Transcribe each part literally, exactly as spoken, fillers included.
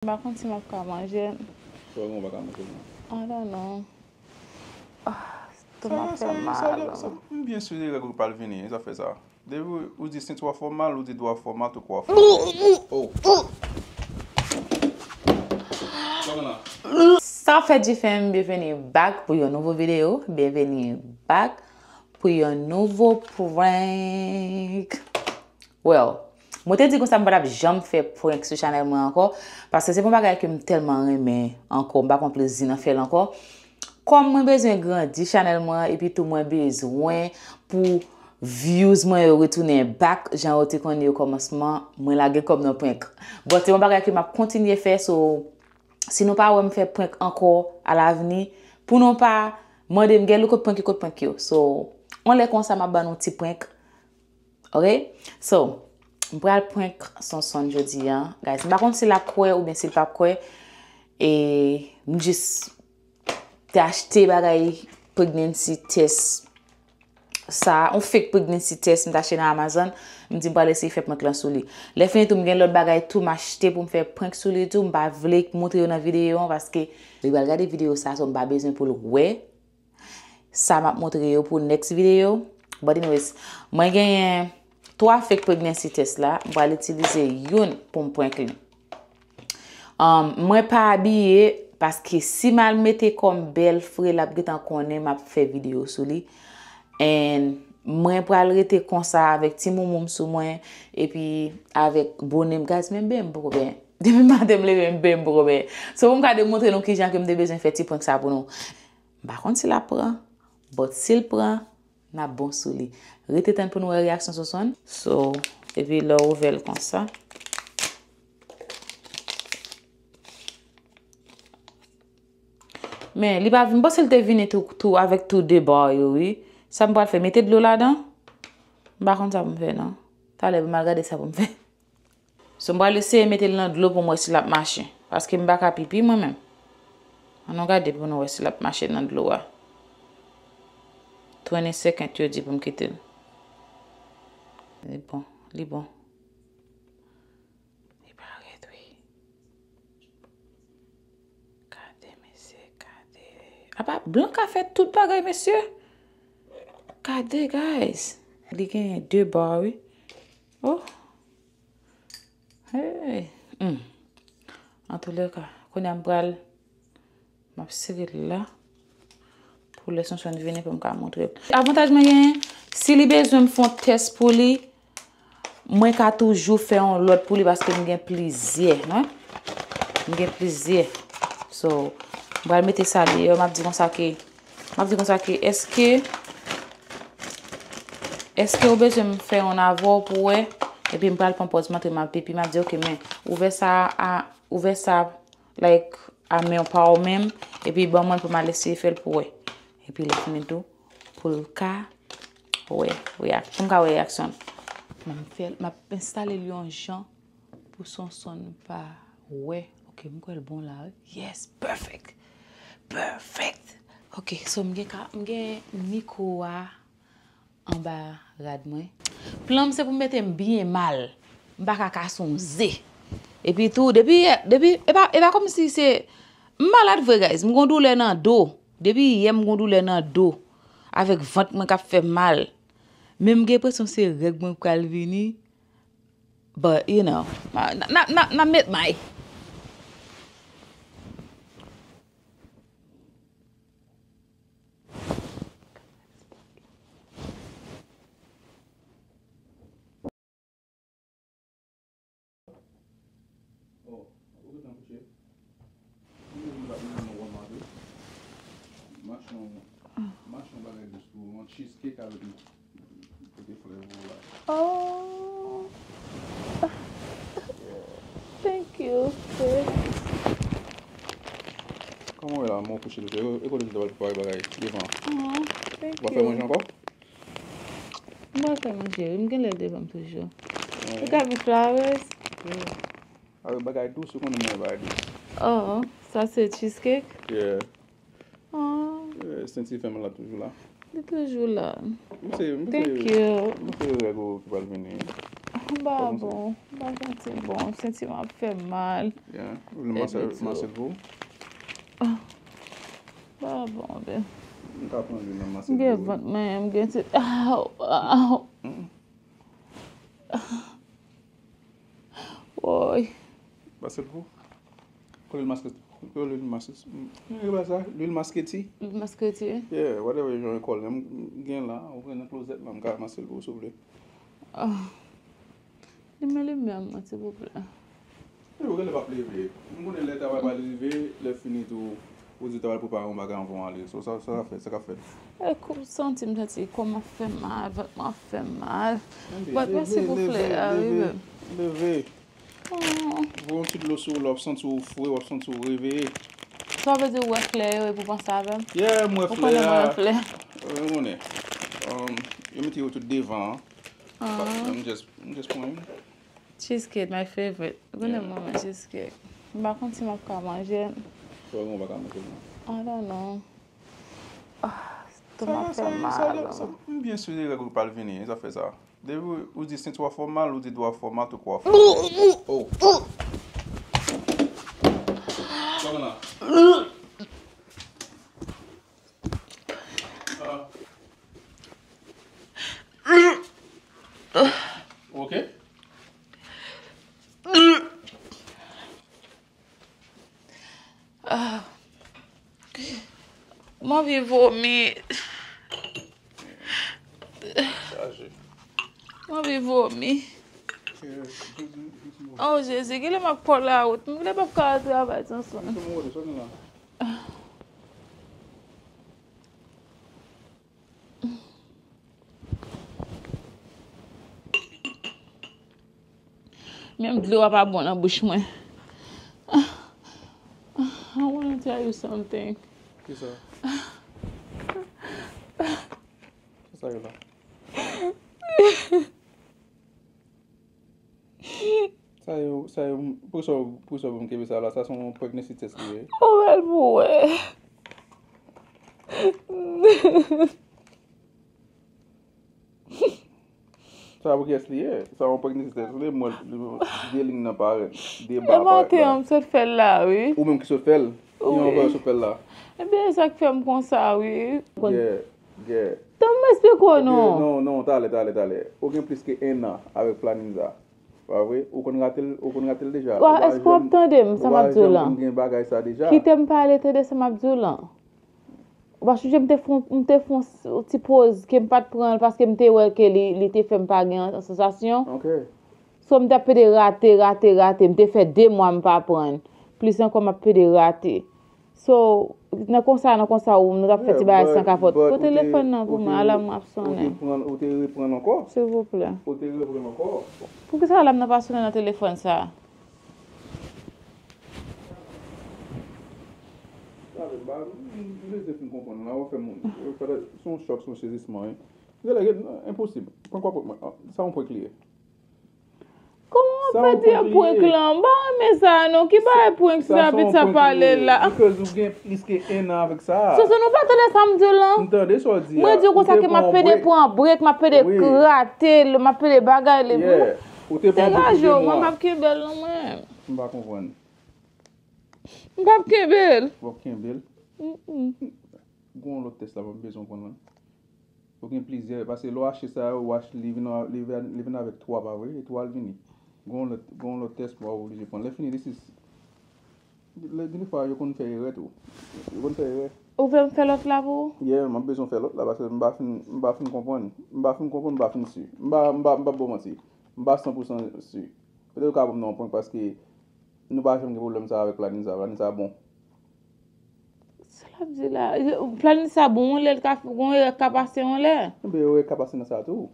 M pa konn si m ap ka manje l. Sa w gen w pa ka manje l? I don't know. Ah, sa, sa, sa, sa, m byen si règ ou pral vini, zafè sa. Depi ou di senti w ap fè w mal, ou di do w ap fè w mal, tou kò w ap fè w mal. Oh. Sa w gen la? Sa k ap fèt, G F M, byenveni back pou yon nouvo videyo. Byenveni back pou yon nouvo prank. Well, mwen te di konsa m pa t ap janm fè prank sou chanèl mwen ankò, paske se pa yon bagay ke m tèlman renmen ankò, m pa pran plezi nan fè l ankò. Kòm mwen bezwen grandi chanèl mwen an, epi tou mwen bezwen pou views mwen yo retounen back jan yo te konn ye okòmansman, mwen lage kò m nan prank. But se yon bagay ke m ap kontinye fè, so si nou pa wè m fè prank ankò alavni, pou nou pa mande m, "Gèlou, kot prank yo, kot prank yo?" So, yon lè konsa, m ap ban nou ti prank. Ok? So, m pral prank Sonsonn jodi a. Guys, m pa konn si l ap kwè oubyen si l p ap kwè. E m jis te achte bagay pregnancy test sa, yon fake pregnancy test m t achte nan Amazon. M di m pral eseye fè prank lan sou li. Lè fini tou, m gen lòt bagay tou m achte pou m fè prank sou li tou. M pa vle montre yo nan videyo an paske li pral gade videyo sa, so m pa bezwen pou l wè sa m ap montre yo pou next video. But anyways, mwen genyen twa fake pregnancy test la. M pral itilize youn pou m prank li. Um, mwen pa abiye paske si m al mete kò m bèl fre, l ap gentan konnen m ap fè videyo sou li. And mwen pral rete konsa avèk ti moumoun m sou mwen, epi avèk bone m, guys, men ben m poko ben. Depi maten m leve, m ben m poko ben. So pou m ka demontre nou kijan ke m te bezwen fè ti prank sa pou nou. M pa konn si l ap pran, but si l pran, n ap bon sou li. Rete tann pou nou wè reyaksyon Sonsonn. So, epi lè w ouvè l konsa. Men, li pa vin, m panse l te vini tou, tou avèk tou de ba yo, wi. Sa m pral fè, mete dlo ladan? M pa konn sa pou m fè, non. Talè, pou m al gade sa pou m fè. So, m pral eseye mete l nan dlo pou m wè si l ap mache. Paske m pa ka pipi, mwen menm. Ann nou gade pou nou wè si l ap mache nan dlo a. Twenty second yo di pou m kite l. Li bon, li bon. Li parèt, wi. Gade, mesye, gade. Apa blan ka fè tout bagay, mesye. Gade, guys. Li genyen de ba, wi. Oh. Hey. Hmm. Antoulèka, kounye a m pral, m ap sere l la. Pou lè Sonsonn vini pou m ka montre l. Avantaj mwen genyen, si li bezwen m fè yon tès pou li, mwen ka toujou fè yon lòt pou li paske m gen plizyè, non? M gen plizyè. So, m pral mete sa deyò, m ap di konsa ke M ap di konsa ke, èske, èske ou bezwen m fè youn avè w pou wè? Epi m pral pran pòz m antre m ap pipi, m ap di, "Ok, men, ouvè sa a, ouvè sa, like, a men w pa w menm, epi ban mwen l pou m al eseye fè l pou wè." Epi lè fini tou, pou l ka wè, reyak-, pou m ka wè reyaksyon l. M ap fè l, m ap enstale l yon jan pou Sonsonn pa wè. Ok, m kwè l bon la, wi. Yes, perfect. Perfect. Ok, so m gen ka, m gen mikwo a anba rad mwen. Plan m se pou m mete m byen mal. M pa ka kase yon ze. Epi tou, depi yè, depi, e pa, e pa kòmsi se, m malad vre, guys. M gon doulè nan do. Depi yè, m gon doulè nan do. Avèk vant mwen k ap fè m mal. Men m gen enpresyon se règ mwen pral vini. But, you know, n a, n a, n a, n a met may. Oh, ou gentan kouche? Ou menm ou pa, ou menm ou pa mande. Mache yon, mache yon bagay dous pou ou, yon cheesecake avèk yon kote flè pou ou la. Oh. Thank you, sis. Kòman w ye la, mwen kouche deja. E kote m te pral prepare bagay devan? Oh, thank you. Ou pa fè manje ankò? M pral fè manje, wi. M genlè devan m toujou. Ou ka vin flowers? Avèk bagay dous, ou konnen m renmen bagay dous. Oh, sa se cheesecake? Yeah. Oh. Yeah, senti fè m la toujou la. Li toujou la. M se, m se, thank you. M se règ ou ki pral vini. M pa bon, m pa santi bon, m santi m ap fè m mal. Yeah, ou vle mase, mase l pou ou? Ah, m pa bon, bèl. M ka pran lwil nan mase l pou ou. M gen vant mwen, m gen ti, aw, aw. Woy. Mase l pou ou? Lwil maske, lwil maske, lwil maske ti? Lwil maske ti? Yeah, whatever you wanna call it. M gen la, ou gen nan klozèt la, m ka mase l pou ou, si w vle. Ah. Limen limyè mwen, silvouplè. Yo, genlè p ap leve. M konnen lè travay pral rive, lè fini tou, ou di travay prepare yon bagay anvan w ale. So, sa, sa ka fèt, sa ka fèt. E kou m santi, m santi kò m ap fè mal, vant mwen ap fè mal. But mèsi pou flè a, wi, babe. Leve. Oh. Voye yon ti dlo sou ou, lè w ap santi w fre, w ap santi w reveye. Sa vle di ou wè flè yo epi w panse avè m? Yeah, m wè flè a. Ou konnen mwen wè flè. Ou konnen. Um, yo mete yo tout devan an. But I'm just, I'm just playing. Cheesecake, my favorite. Ou konnen mwen renmen cheesecake. M pa konn si m ap ka manje l. Sa w gen ou pa ka manje l, non? I don't know. Ah, tonm ap fè mal. M byen si règ ou pral vini, zafè sa. Depi ou, ou di senti w ap fè w mal, ou di do w ap fè w mal, tout kò w ap fè w mal. Oh. Sa w gen la? Ah. Ok. Ah. M anvi vomi. Chaje. M anvi vomi. Oh, Jezi, genlè m ap pran lawout. M genlè p ap ka al travay san swen. Menm dlo a pa bon nan bouch mwen. I wanna tell you something. Kisa? Kisa yo la? Sa yo, sa yo, poukisa, poukisa pou m kenbe sa la? Sa se yon pregnancy test li ye. Ou bèl pou wè. Sa pou kiyès li ye? Sa yon pregnancy test li ye, mwen, de liy nan parèt, de ba parèt la. E maten an, m sot fè l la, wi. Ou menm ki sot fè l? Ki anvè ou sot fè l la? Ebyen, e sa k fè m konsa, wi. Yeah, yeah. Tann m esplike w non. Non, non, talè, talè, talè. Ou gen plis ke en an avèk planin sa. Pa vre? Ou konn rate l, ou konn rate l deja. Wa, èske w ap tande m, sa m ap di w lan? Ou pa janm konn gen bagay sa deja. Kite m pale, tande sa m ap di w lan. Ou pa sonje m te fon, m te fon s-, ti poz ke m pa t pran l paske m te wè ke li, li te fè m pa gen an-, sansasyon. Ok. So, m t ap pede rate, rate, rate. M te fè de mwa m pa pran l. Plis ankò, m ap pede rate. So, nan konsa, nan konsa, ou, nou t ap fè ti bagay san kapòt. Pou telefòn nan pou mwen, alam ap sonnen. Ou te pran, ou te reprann ankò? Silvouplè. Ou te reprann ankò? Poukisa alam nan pa sonnen nan telefòn sa? Sa vle, m pa, m, m bezwen fin konprann. La, w ap fè moun. Se yon chòk, se yon sezisman, wi. Genlè, enposib. Prank w ap prank mwen. Sa yon prank li ye. Kòman w ap fè di prank lan? M pa renmen sa non. Ki bagay prank sa, pitit sa pale la? Because ou gen plis ke en an avèk sa. Soso, nou pa tande sa m di w lan? M tande sa w di a. Mwen di w konsa ke m ap pede pran brek, m ap pede rate l, m ap pede bagay li. Degaje w, mwen m p ap kenbe l non mwen. M pa konprann. M p ap kenbe l. W ap kenbe l? Mm-mm. Gon lòt tès la, m bezwen konn lan. Ou gen plizyè, paske lè w achte sa yo, ou achte, li vin, li vin, li vin avèk twa, pa vre? E twa l vini. Gon lòt, gon lòt tès, w a oblije pran. Lè fini, this is, lè, gen de fwa, yo konn fè erè tou. Yo konn fè erè. Ou vle m fè lòt la pou ou? Yeah, m ap bezwen fè lòt la, paske m pa fin, m pa fin konprann. M pa fin konprann, m pa fin si. M pa, m pa, m pa ba w manti. M pa san pou san si. Petèt ou ka ban m nan yon prank, paske nou pa janm gen pwoblèm sa avèk planin sa. Planin sa bon. Sa l ap di la? Planin sa bon, yon lè l ka, yon erè ka pase yon lè. Enben, erè ka pase nan sa tou.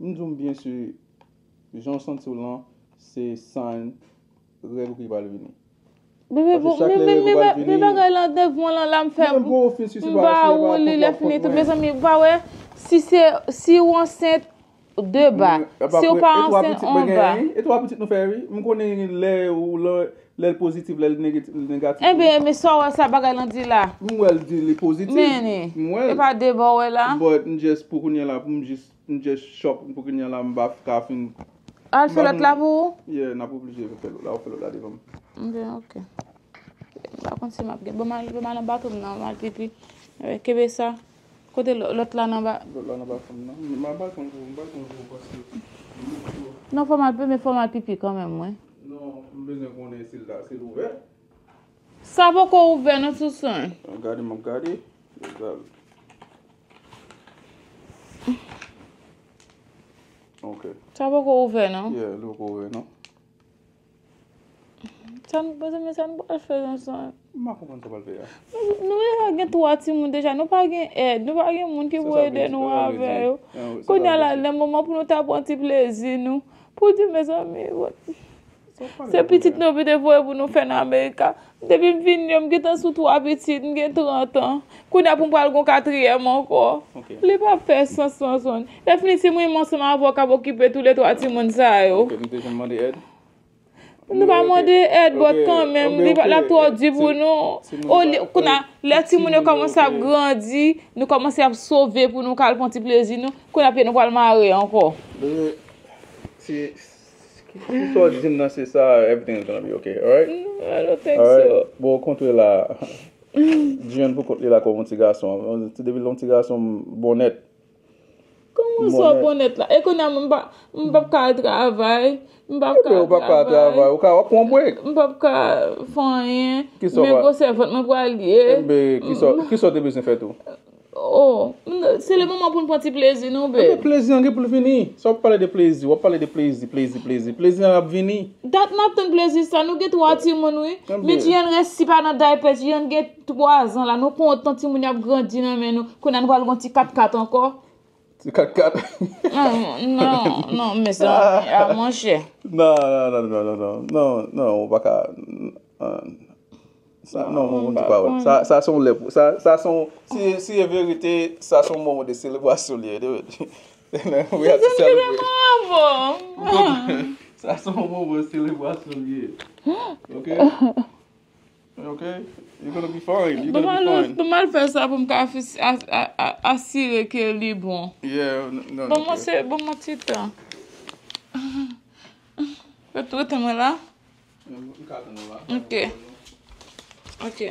M di w m byen si, jan w santi w lan, se sign règ ou ki pral vini. Bebe, bon, men, men, men, men bagay lan devan lan la m fè. M ba ou li lè fini tou. Mezanmi, ou pa wè, si se, si ou ansent, de ba. Si w pa ansent, on ba. E twa pitit nou fè, wi. M konnen lè ou lè, lè l pozitif, lè l negatif, negatif. Ebyen, men sa w wè sa bagay lan di la. M wè l di li pozitif. Men, m wè l. E pa de ba w wè la. But m just pou kounye a la, pou m just, m just shock pou kounye a la, m pa ka fin. Al fè lòt la pou ou? Yeah, n ap oblije fè lòt la, ou fè lòt la devan m. Ok, ok. M pa konn si m ap gen. Bon, m al, bon, m al anba tou m nan, m al pipi. Eh, kenbe sa. Kote lò-, lòt la nan ba? Lòt la nan ba fanm nan. M pa, m pa konn pou, m pa konn pou paske. Non, fò m al, men fò m al pipi kanmenm, wi. Non, m bezwen konnen si l la, si l ouvè. Sa poko ouvè non, Souson. Gade, m ap gade. Gade. Ok. Sa poko ouvè non. Yeah, li poko ouvè non. Sa nou, mezanmi, sa nou pral fè nan sa? M pa konprann sa w pral fè a. Nou, nou deja gen twa timoun deja, nou pa gen èd, nou pa gen moun ki pou ede nou avè yo. Kounye a la, lè moman pou nou ta pran ti plezi nou. Pou di, mezanmi, se pitit nou yo te voye pou nou fè nan Amerika. Depi m vini, m gentan sou twa pitit, m gen trant an. Kounye a pou m pral gon katriyèm ankò. Li pa fè sans, sans, sans. Lè fini, si mwen menm ansanm avè w k ap okipe toulètwa timoun sa yo. Ok, nou te janm mande èd? Nou pa mande èd, but kanmenm, li pa, l ap twò di pou nou. Kounye a, lè timoun yo kòmanse ap grandi, nou kòmanse ap sove pou nou ka al pran ti plezi nou. Kounye a, nou pral mare ankò. Si, si sa w di m nan se sa, everything is gonna be okay, alright? I don't think so. Bon, kontre la. Jiyàn pou kont li la kòm yon ti gason. Depi l yon ti gason, bon nèt. Kòman sa w bon nèt la? E kounye a, m pa, m p ap ka al travay. M p ap ka al travay. Ou pa ka al travay. Ou ka, w ap pran break. M p ap ka fè anyen. Men gwosè vant mwen pral ye. Enben, kisa, kisa w te bezwen fè tou? Oh, se le moman pou n pran ti plezi nou, babe. Enben, plezi an gen pou l vini. Sa w ap pale de plezi, w ap pale de plezi, plezi, plezi. Plezi an ap vini. Dat n ap tann plezi sa, nou gen twa timoun, wi. Men Jiyàn resi pa nan daypè, Jiyàn gen twa zan la, nou kontan timoun yo ap grandi nan men nou. Kounye a nou pral gon ti kat kat ankò. Ti kat kat. Non, non, non, mezanmi, a monchè. Non, non, non, non, non, non, non, non, ou pa ka, ah, sa, non, mwen, mwen di pawòl. Sa, sa se yon lè pou, sa, sa se yon, si, si e verite, sa se yon moman de selebrasyon li ye, de, we have to celebrate. Sa se yon moman de selebrasyon li ye. Ok? Ok? You're gonna be fine. You're gonna be fine. Bon, m al fè sa pou m ka fis-, a-, a-, a-, asire ke li bon. Yeah, n-, non, ok. Bon, mwen se, bon, mwen ti tan. Ret, ret mwen la. M ka tann ou la. Ok. Ok.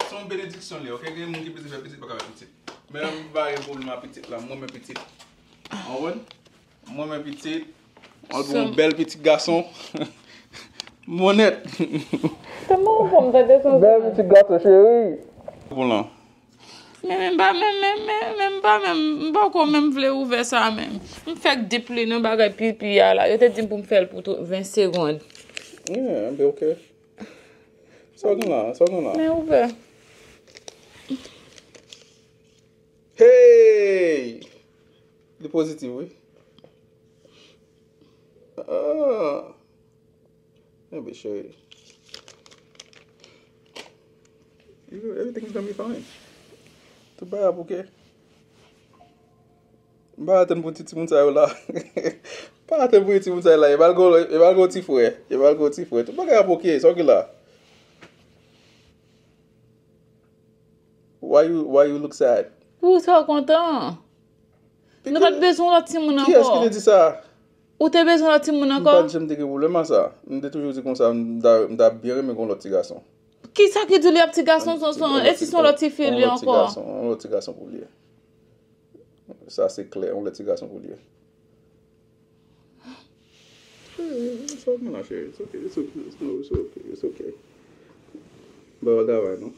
Se yon benediksyon li, ok? Gen moun ki bezwen fè pitit, pa ka fè pitit. Men m pa gen pwoblèm ak pitit la, mwen men pitit. Ou konprann? Mwen men pitit. Mwen pou yon bèl pitit gason. Monèt. Kòman ou fè m tande sa? Bèl pitit gason, cheri. Bon lan. Men, men, m pa, men, men, men, men, m pa menm, m poko menm vle ouvè sa menm. M fèk dip li nan bagay pipi a la. Yo te di m pou m fè l pou tou ven segonn. Yeah, be ok. Sa w gen la, sa w gen la. Men ouvè. Hey! Li pozitif, wi. Ah. Enben, cheri. You know, everything is gonna be fine. Tout bagay ap ok. M pa atann pou ti timoun sa yo la. M pa atann pou ti timoun sa yo la. E pral gon, e pral gon ti frè. E pral gon ti frè. Tout bagay ap ok. Sa w gen la? Why you, why you look sad? Pou sa w kontan? Nou pa t bezwen lòt timoun ankò. Kiyès ki te di sa? Ou te bezwen lòt timoun ankò? M pa t janm te gen pwoblèm ak sa. M te toujou di konsa, m ta, m ta byen renmen gen yon lòt ti gason. Kisa ki di li ap ti gason, Sonson? E si se yon lòt ti fi li ankò? Yon lòt ti gason, yon lòt ti gason pou li ye. Sa se klè, yon lòt ti gason pou li ye. Cheri, sa w gen la, cheri? It's okay, it's okay, it's, no, it's okay, it's okay. M pa pral travay, non.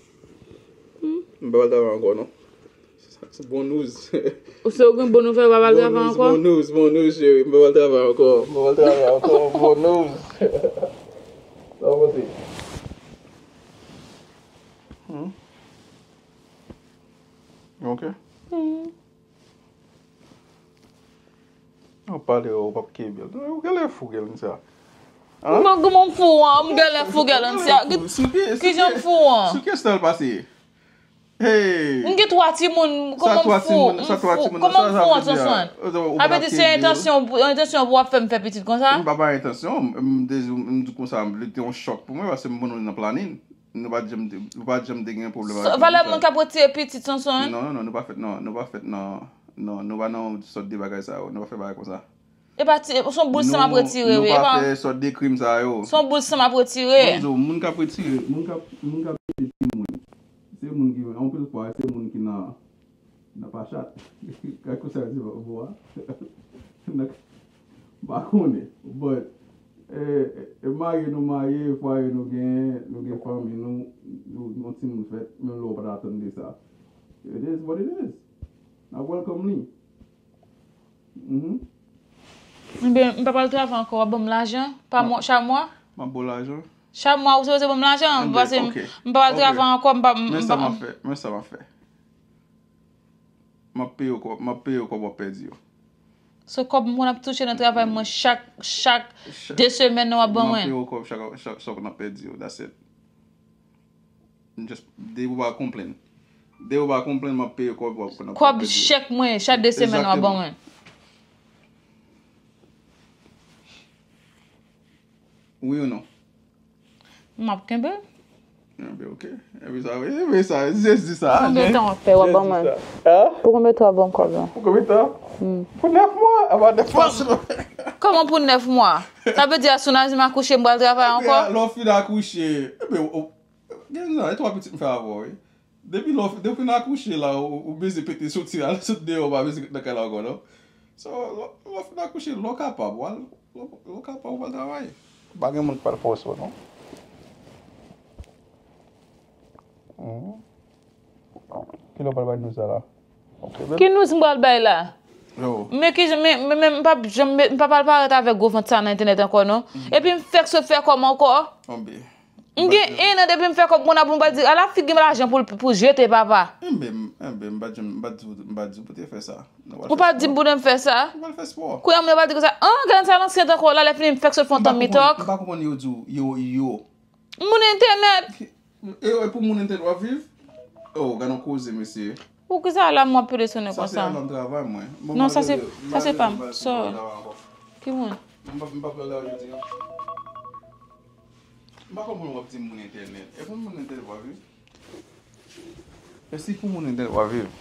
M pa pral travay ankò, non. Sa se bon news. Ou se ou gen bon nouvèl, ou pa pral travay ankò? Bon news, bon news, bon news, cheri. M pa pral travay ankò. M pa pral travay ankò. Bon news. Sa w panse? Hmm? You okay? Hmm. pale, ou p ap kenbe l. Ou genlè fou, Guerlancia. Hein? Mwen, kòman m fou an? M genlè fou, Guerlancia. Kijan m fou an? Sou ki estèl pase? Hey! M gen twa timoun, kòman m fou? Sa twa timoun, sa twa timoun, kòman m fou an, Sonsonn? Sa vle di se entansyon, entansyon pou w ap fè m fè pitit konsa? M pa bay entansyon, m, m, m di konsa, li te yon chòk pou mwen, paske m konn nou nan planin. Nou pa t janm te, nou pa t janm te gen pwoblèm avèk moun sa. Valè moun k ap retire pitit, Sonsonn? Non, non, non, nou pa fèt nan, nou pa fèt nan, non, nou pa nan sòt de bagay sa yo, nou pa fè bagay konsa. E pa ti, se yon boul san m ap retire, wi. Nou pa fè sòt de krim sa yo. Se yon boul san m ap retire. Bon, moun k ap retire, moun k ap, moun k ap retire timoun, se moun ki, anpil fwa, se moun ki nan, nan pachat. Kay konsa yo di bò a. M pa konnen. But, e, e, marye nou marye, fwaye nou gen, nou gen fanmi nou, nou, nou timoun fèt, menm lè w pa t atann de sa. It is what it is. N ap welcome li. Mhm. Ebyen, m pa pral travay ankò, w ap ban m lajan pa mwa, chak mwa? M ap ba w lajan. Chak mwa, ou sipoze ban m lajan, paske m, m pa pral travay ankò, m pa, m, m pa. Men sa m ap fè, men sa m ap fè. M ap peye w kòb, m ap peye w kòb w ap pèdi yo. So, kòb m konn ap touche nan travay mwen chak, chak de semèn nan w ap ban mwen? M ap peye w kòb chak, chak, sa w konn ap pèdi yo, that's it. Just, depi w pa konplenn. Depi w pa konplenn, m ap peye kòb w ap konn ap pèdi yo. Kòb chèk mwen, chak de semèn w ap ban mwen. Wi ou non? M ap kenbe. Kenbe, ok. Epi sa, wi, epi sa, just di sa. Pou konbyen tan w ap fè, w ap ban mwen? Hein? Pou konbyen tan w ap ban m kòb la? Pou konbyen tan? Hmm. Pou nèf mwa, apa nèf mwa sou. Kòman pou nèf mwa? Sa vle di, as soon as m akouche, m pral travay ankò? Lè w fin akouche, ebyen, gen nan, e twa pitit m fè avè w, wi. Depi lè w, depi w fin akouche la, ou, ou bezwen pete soti, al sot deyò, ou pa bezwen ret nan kay la ankò, non? So, lè, lè w fin akouche, lè w kapab, w al, lè w, lè w kapab, w al travay. Pa gen moun k pral fòse w, non. Mhm. Kilè w pral bay nou sa la? Ok, baby. Ki news m pral bay la? Yo. Men ki, men, men, men m p ap janm, m p ap al parèt avèk gwo vant sa nan entènèt ankò, non. Mhm. Epi m fèk sot fè kòb ankò. Anbe. M gen en an depi m fè kòb, moun ap, moun pral di, "Ala figi m lajan pou, pou jete, papa." Enben, enben, m pa t janm, m pa t di, m pa t di w pou te fè sa. Ou pa t di m pou te fè sa? Ou pral fè spò. Kounye a, moun yo pral di konsa, "An, gad sa lansyen tankou la, lè fini m fèk sot fè yon tan mitok." M pa konprann yo di w, yo, yo. Moun entènèt. E, e pou moun entènèt w ap viv? Oh, gad yon koze, mesye. Ou ki sa la, m ap pede sou nou konsa? Sa se alan travay mwen. Non, sa se, sa se pa m. So, ki moun? M pa, m pa pral la jodi a. M pa konprann w ap di moun entènèt. E pou moun entènèt w ap viv? E si pou moun entènèt w ap viv?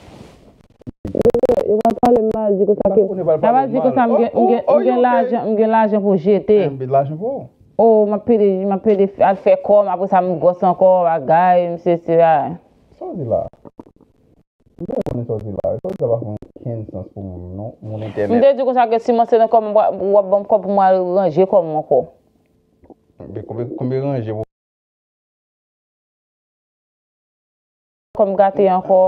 Yo pral pale m mal, di konsa ke, yo pral di konsa m gen, m gen, m gen lajan, m gen lajan pou jete. M gen lajan pou ou. Oh, m ap pede, m ap pede al fè kòb, apre sa m gwòs ankò, bagay, m sesi, a. Sa w di la? M pa konnen sa w di la. Sa w di la pa fè okenn sans pou mwen, non. Moun entènèt. M te di konsa ke si m antre nan kòb, w ap ban m kòb pou mwen al ranje kòb mwen ankò. Konbyen, konbyen, konbyen ranje pou kòm gate ankò.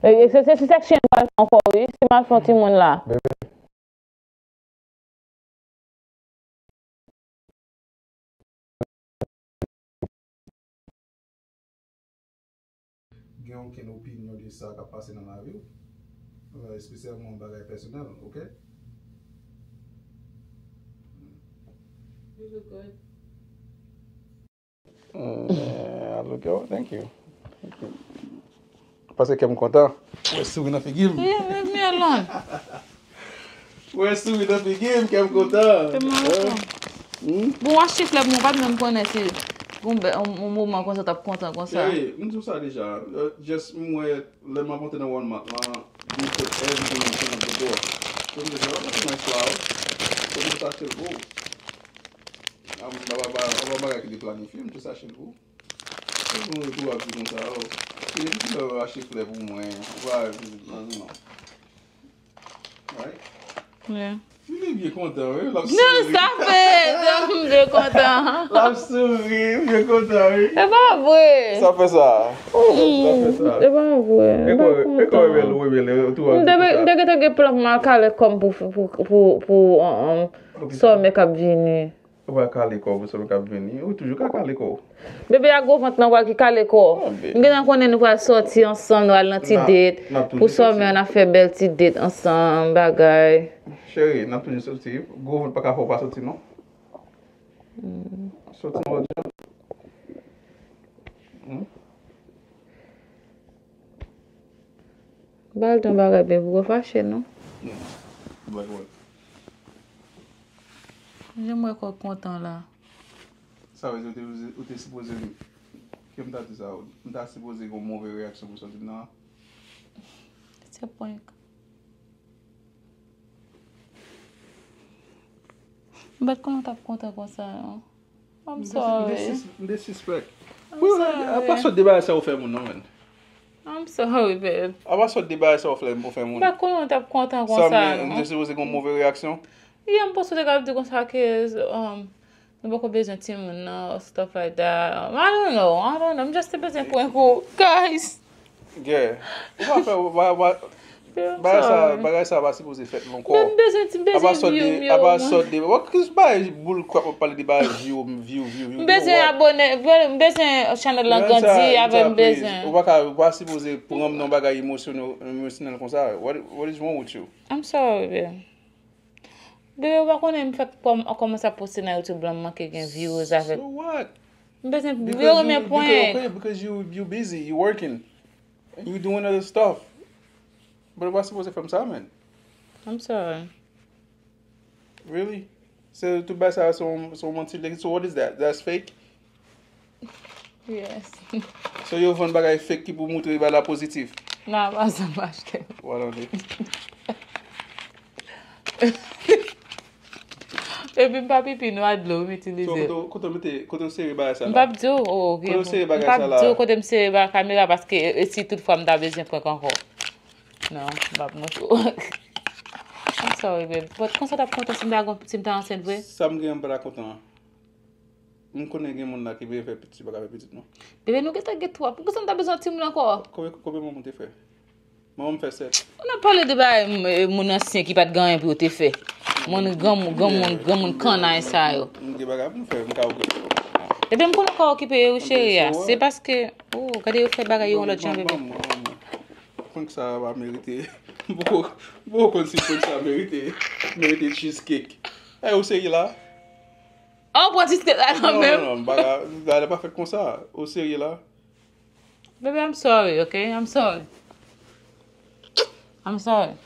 E, e se, se, se section m pral fè ankò, wi. Si m al fè yon timoun la. Bebe. Gen okenn opinyon de sa k ap pase nan lavi w, euh, espesyalman bagay pèsonèl, oke? You look good. Mm, I look good. Thank you. Thank you. Paske kè m kontan. Wè souri nan figi m. Yeah, leave me alone. Wè souri nan figi m, kè m kontan. Fè m alon. Hmm? Bon, w achte flè pou mwen, w pa t menm konnen si yon bè, yon, yon moman konsa w t ap kontan konsa. Ey, m di w sa deja. Euh, just m wè lè m ap antre nan Walmart lan, you put everything in front of the door. So m te di, "Oh, that's a nice flower." So m just achte l pou ou. A, m pa, pa, pa, pa yon bagay ki te planifye, m just achte l pou ou. Se bon, yo tou ap di konsa, oh, ki depi ki lè w achte flè pou mwen, ou pa vizit nan, non. Right? Yeah. Li byen kontan, wi, l ap souri. Non, sa fè, m byen kontan. L ap souri, byen kontan, wi. E pa vre. Sa fè sa. Sa fè sa. E pa vre. E kwa, e kwa, rebèl, rebèl, yo tou ap di konsa. M te, m te gentan gen plan pou m al kale kò m pou, pou, pou, pou, um, um, sòmè k ap vini. Ou pral kale kò w pou sèmen k ap vini. Ou toujou ka kale kò w. Bebe, a gwo vant lan pral ki kale kò. Ah, bebe. M gentan konnen nou pral sòti ansanm, nou al nan ti date. Pou sèmen, n ap fè bèl ti date ansanm, bagay. Cheri, n ap toujou sòti. Gwo vant pa ka fè w pa sòti, non. Sòti yon lòt jan. Hmm? Ba l yon bagay, bebe, ou fache, non? Black one. Jan m wè kò w kontan la. Sa vle di ou te, ou te sipoze, ke m ta di sa, m ta sipoze gen yon move reyaksyon pou sòti m nan. Se prank. M pa t konnen w t ap kontan konsa, non. I'm sorry. M te sispèk. Apa sòt de bagay sa ou fè moun, non, man. I'm sorry, babe. Apa sòt de bagay sa ou fè, ou fè moun. M pa t konnen w t ap kontan konsa, non. Sa m te sipoze gen yon move reyaksyon. Yeah, m panse w te ka di konsa ke, um, nou poko bezwen timoun nan, stuff like that. Um, I don't know, I don't know. M just te bezwen prank ou, guys. Yeah. Ou pa fè, ou pa, ou pa, bagay sa, bagay sa pa sipoze fèt non ankò. Men m bezwen ti, m bezwen view m yo. Apa sòt de, apa sòt de, what, ki bagay bull crap w ap pale de bagay view, view, view, view? M bezwen abone, m bezwen channel lan grandi, avè m bezwen. Ou pa ka, ou pa sipoze pran m nan bagay emosyonèl, emosyonèl konsa. What, what is wrong with you? I'm sorry, babe. Bebe, ou pa konnen m fèk kòm-, kòmanse ap poste nan YouTube lan, m manke gen views avèk. So what? M bezwen view, men pwen. Because you, you busy, you working, and you doing other stuff. But ou pa sipoze fè m sa, man. I'm sorry. Really? Se tout bagay sa, se yon, se yon manti. So what is that? That's fake? Yes. So yo vann bagay fake ki pou moutre bagay la pozitif. Non, pa sa m achte. Wala de. Epi m pa pipi, non, a dlo m itilize. So kote, kote w mete, kote w sere bagay sa la? M p ap di w, oh, ok. Kote w sere bagay sa la? M p ap di w kote m sere ba kamera paske e si tout fwa m ta bezwen prank ankò. Non, m p ap montre w. I'm sorry, babe. But konsa w t ap kontan si m ta gon-, si m ta ansent vre? Sa m gen, m pa ta kontan an. M konnen gen moun la ki vle fè pitit, pa ka fè pitit, non. Bebe, nou gentan gen twa. Poukisa n ta bezwen timoun ankò? Konbyen, konbyen manman w te fè? Manman m fè sèt. Ou nan pale de bagay, m, e, moun ansyen ki pa t gen anyen pou yo te fè. Moun granmoun, granmoun, granmoun kannay sa yo. M gen bagay pou m fè, m ka okipe yo. Bebe, m konnen w ka okipe yo, wi, cheri a. Se paske, oh, gade yo fè bagay yo yon lòt jan, bebe. Prank sa pa merite. M poko, m poko konn si prank sa merite, merite cheesecake. Ey, ou serye la? Oh, pran cheesecake la nan men m. Non, non, non, bagay, bagay la pa fèt konsa. Ou serye la? Baby, I'm sorry, ok? I'm sorry. I'm sorry.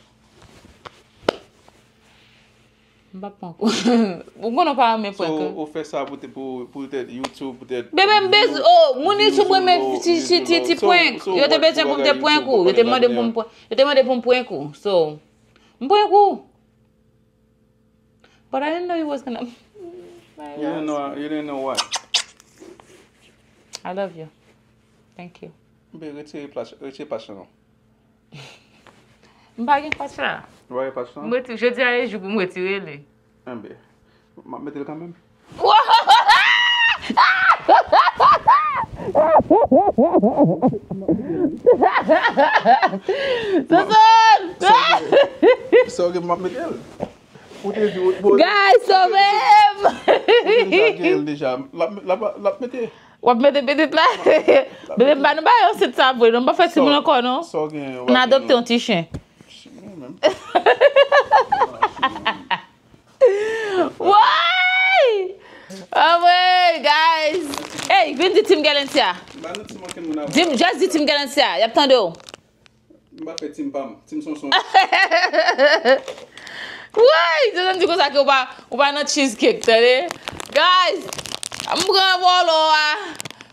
M p ap pran kou. Ou konnen w pa renmen prank, wi. So, ou fè sa poutèt, pou, poutèt YouTube, poutèt view, view low, view low. Bebe, m bezwen, oh, moun YouTube renmen ti, ti, ti, ti prank. Yo te bezwen pou m te prank ou. Yo te mande pou m pran-, yo te mande pou m prank ou. So, m prank ou. But I didn't know you was gonna. You didn't know, you didn't know what? I love you. Thank you. Be, retire plas-, retire patch lan non. M pa gen patch la. Ou pa gen patch lan? M retire, jodi a e jou pou m retire li. Enben, m ap mete l kanmenm. Soson! Sa w gen, m ap mete l. Ou te di, ou, bon, guys, sove m! Ou te di sa gen l deja. L ap, l ap, l ap mete. W ap mete pitit la? Bebe, m pa nou ba yo sit sa vre, non, m pa fè timoun ankò, non. Sa w gen, w ap gen. N adopte yon ti chen. Chen menm. Woy! Anmwey, guys! Ey, vin di Team Galantia. Ba nou ti manke moun avè. Di m, just di Team Galantia, y ap tande w. M pa fè team pa m, team Sonson. Woy! Sonson di konsa ke ou pa, ou pa nan cheesecake, tande? Guys, m pran vòlò a,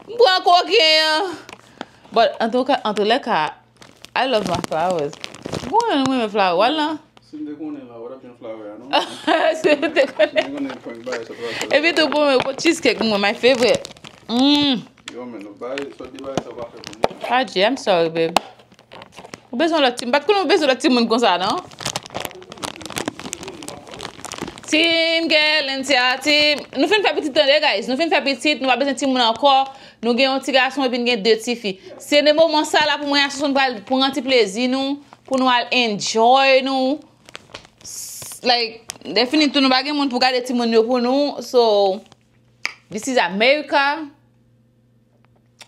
m pran koken an. But, antouka, antoulèka, I love my flowers. Bon, mwen renmen flower, wè l lan. Si m te konnen la, w t ap jwenn flower a, non? Si m te konnen. Si m te konnen prank bagay sa t ap fèt. Epi tou, bon, bon, cheesecake, mwen, my favorite. Mm. Yo, men, nou bay, sòt de bagay sa w pa fè pou mwen. Adje, I'm sorry, babe. Ou bezwen lòt ti, m pa t konnen ou bezwen lòt timoun konsa, non? Team Galantia, team. Nou fin fè pitit, tande, guys. Nou fin fè pitit, nou pa bezwen timoun ankò. Nou gen yon ti gason epi n gen de ti fi. Se nan moman sa la pou mwen ak Sonson pral pran ti plezi nou, pou nou al enjoy nou. S-, Like, definitely nou pa gen moun pou gade timoun yo pou nou. So, this is America.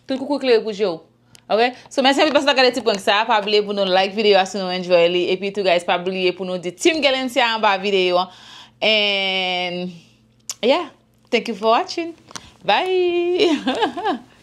Tout koukou klere pou je w. Ok? So, mèsi anpil paske w gade ti prank sa. Pa bliye pou nou like videyo a si nou enjoy li. Epi tou, guys, pa bliye pou nou di Team Guerlancia anba videyo an. And, yeah, thank you for watching. Bye!